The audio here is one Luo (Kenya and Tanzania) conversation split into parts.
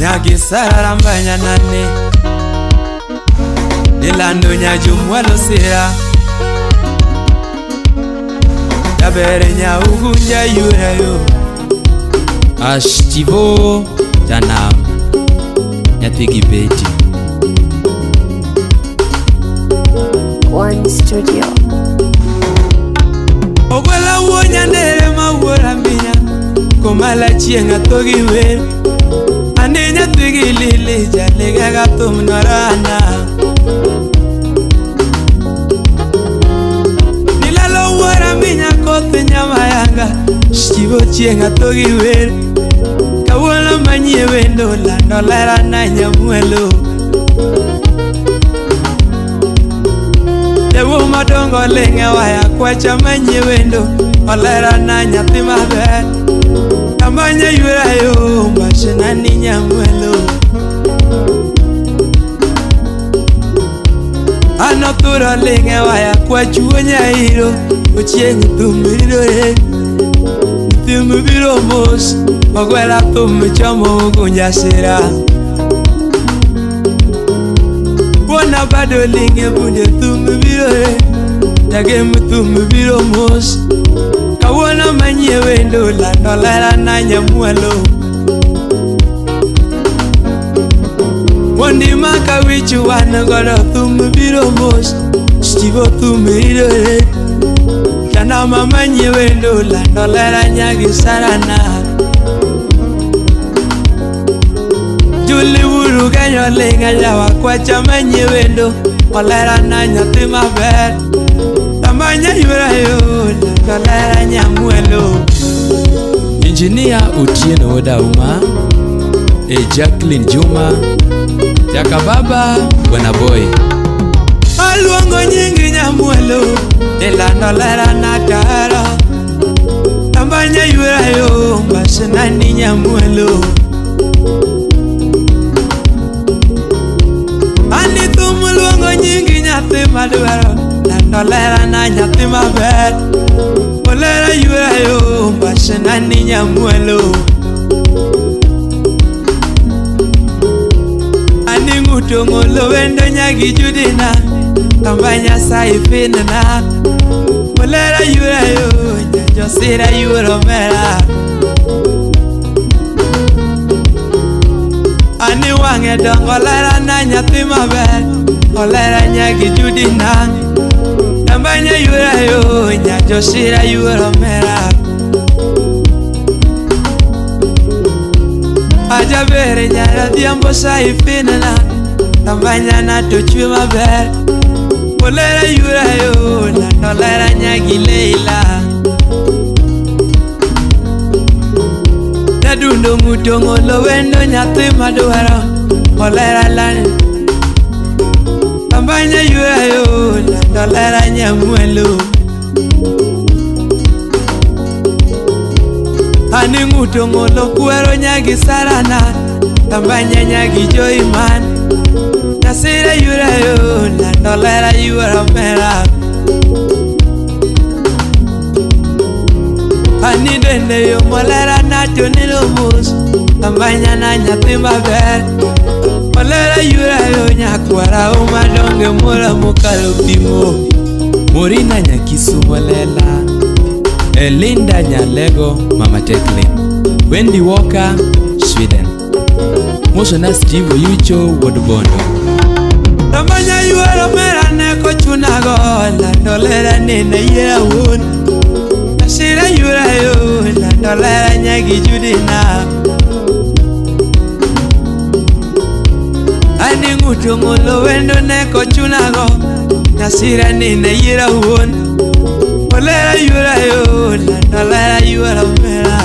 Nyagisara rambanya nane Nilando nyajumwalo sira Jabere nyaugunja yurayo Ashtivo Janam Nyathigi Beti One Studio. Ogwela wuo nyandere ma wuora minya Komala chieng' atho gi wer Ane nyathi gi lili jalega ga thum norana Nilalo wuora minya koth nyamayanga Chiwo chieng' atho gi wer Kawuono manyie wendo lando lera na nyamwelo Jawuo madongo ling' e waya kwacha manyie wendo Olera na nyathi maber Amanya ywera yo mbasena ni nyamwelo An othuro ling' e waya kwachuo nyairo Ochieng' thum ridore Thum biro mos Ogwela thum chomo ugunja sira Wuona bado ling' e bunde thum biro Jagem thum biro mos Kawuono manyie wendo lando lera na nyamwelo Mondi maka wich wan godo thum biro mos Stivo thum ridore Janama manyie wendo lando lera nyagi sarana Juli wuru genyo ling' yawa kwacha manyie wendo Olera na nyathi maber Tamanya ywera yo lando lera nyamwelo Engineer Otieno Odauma e Jacqueline Juma Jakababa Bwana Boy Aluongo nyingi nyamwelo Ilando lera na taro Tambanya ywera yo mbasena ni nyamwelo Ani thum luongo nyingi nyathi madwaro Lando lera na nyathi maber Olera ywera yo mbasena ni nyamwelo Ani ng'uto ng'olo wendo nyagi judina Tamba nyasaye finna Olera ywera yo nyajosira ywero mera Ani wang'e dongo olera na nyathi maber Olera nyagi judina Tambanya ywera yo nyajosira ywero mera Ajabere nyara dhiambo saifinna Tambanya na to chwe maber Olera ywera yo lando lera nyagi Leila Nyadundo ng'uto ng'olo wendo nyathi madwaro Olera lan Tambanya ywera yo lando lera nyamwelo Ani ng'uto ng'olo kwero nyagi sarana Tambanya nyagi joiman Nyasira ywera yo lando lera ywero mera Ani dende yo molera na to nilo mos Tambanya na nyathi maber Olera ywera yo nyakwara umadonge mora mokalo pimo Morina nyakisumo lela Elinda Nyalego Mama Teklin Wendy Walker Sweden Mosona Steve Oyucho Wuod Bondo Tambanya ywero mera ne kochunago Lando lera nene yiera wuon Nyasira ywera yo lando lera nyagi judina Ani ng'uto ng'olo wendo ne kochunago Nyasira nene yiera wuon Olera ywera yo lando lera ywero mera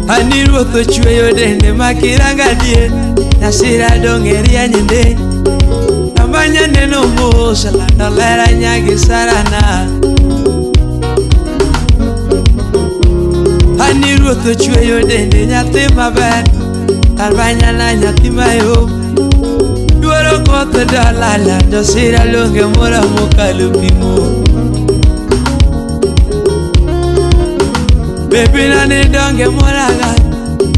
Ani ruoth ochweyo dende makiranga dier Nyasira dong' e rieny ndi Tambanya neno mos lando lera nyagi sarana Ani ruoth ochweyo dende nyathi maber Tambanya na nyathi mayom Duoro koth dola lando sira longe mora mokalo pimo Bebina ni donge moraga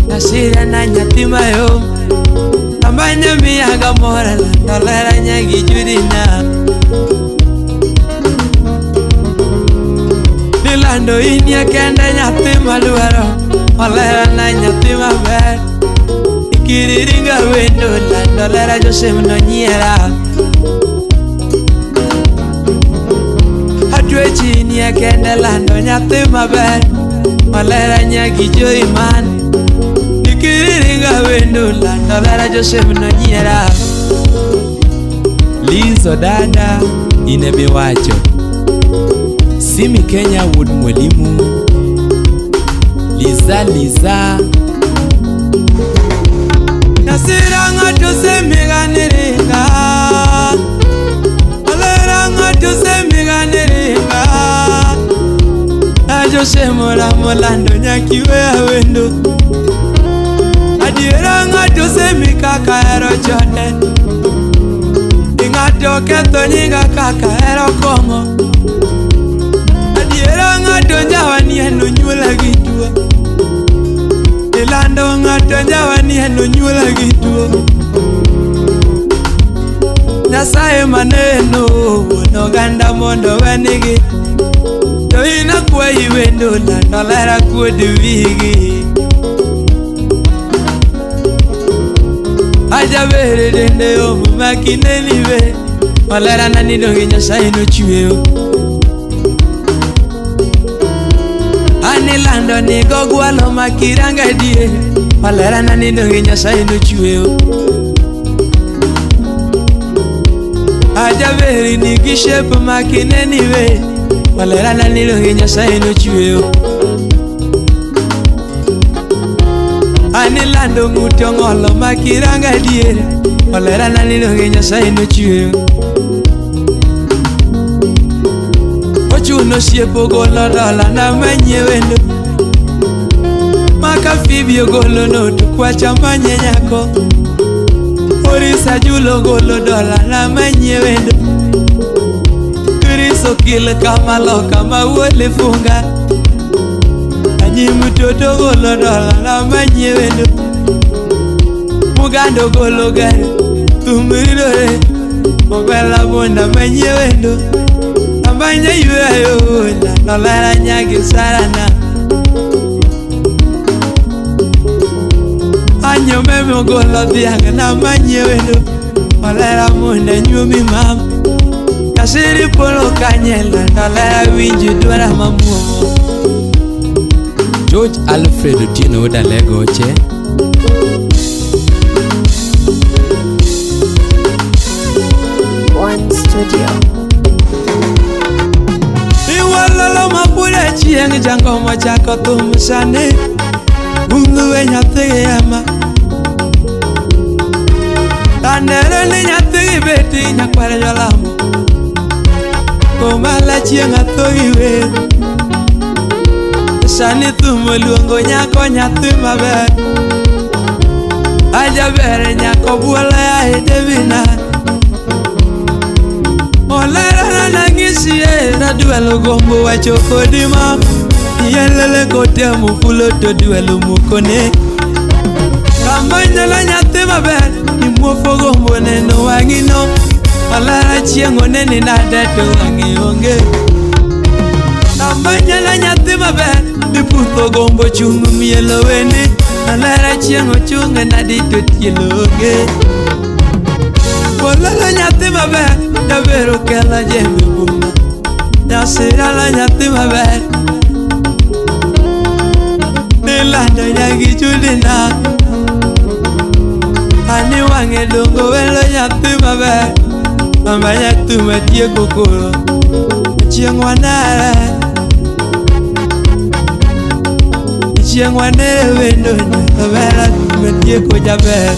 Nasira na nyathi mayom Amanya miyaga mora lando lera nyagi judina Nilando inie kende nyathi madwaro Olera na nyathi maber Ikiriringa wendo lando lera Joseph nonyiera Atwechi inie kende lando nyathi maber Olera nyagi joiman Ikiriringa wendo lando lera Joseph nonyiera Lizo dada inebiwacho Simi Kenya Wood Mwalimu Liza Liza Nasira ng'ato semiganiringa Olera ng'ato semiganiringa Ajose mola molando nyakiwe awendo Adiera ng'ato semikaka ero chode Ng'ato ketho nyinga kaka ero kong'o Adiera ng'ato njawa ni en onyuola gi tuo Ilando ng'ato njawa ni en onyuola gi tuo Nyasaye maneno wuon oganda mondo wenigi To in akwayi wendo lando lera kuod wigi Ajabere dende yom makineni be Olera na nindo gi Nyasaye nochweyo Anilando ni gogwalo makiranga die Olera na nindo gi Nyasaye nochweyo Ajabere ni gi shape makineni be Olera na nindo gi Nyasaye nochweyo Anilando ng'ute ong'olo makiranga diere Olera na nindo gi Nyasaye nochweyo Ochuno osiepo golo dola na manyie wendo Maka Phoebe ogolo noto kwacha manye nyako Orisa Julo golo dola na manyie wendo Chris Okil kama loka mawuole funga Anyim toto golo dola na manyie wendo Mugando golo gari thum ridore Mogwela bonda manyie wendo Amanya yweyo lando lera nyagi sarana Anyo meme ogolo dhiang' na manyie wendo Olera mondo anyuomi mama Kasiri polo kanye lando lera winji dwara mamuomo George Alfred Otieno wuod Alegoche One Studio. Iwalolo mapure chieng' jangomo chako thum sani Ung'we nyathi ema Tanere ni nyathi beti nyakwar jolamo Komala chieng' atho gi wer Sani thum oluongo nyako nyathi maber Ajaber nyako buola ya Devina Olera nang'isi e radwelo gombo wacho kodi ma Yelele kotemo fulo to dwelo mukone Kamanyala nyathi maber Imuofo gombo neno wang'i no Olera chieng' oneni nade to wang'i onge Kamanyala nyathi maber Iputho gombo chung' mielo weni Olera chieng' ochung' nadi to tielo onge Olala nyathi maber Jaber okelo jembe boma Nyasirala nyathi maber Nilando nyagi chudina Ani wang'e dongo welo nyathi maber Mama nyathi matieko koro Chieng' wanere Chieng' wanere wendo maber matieko jaber.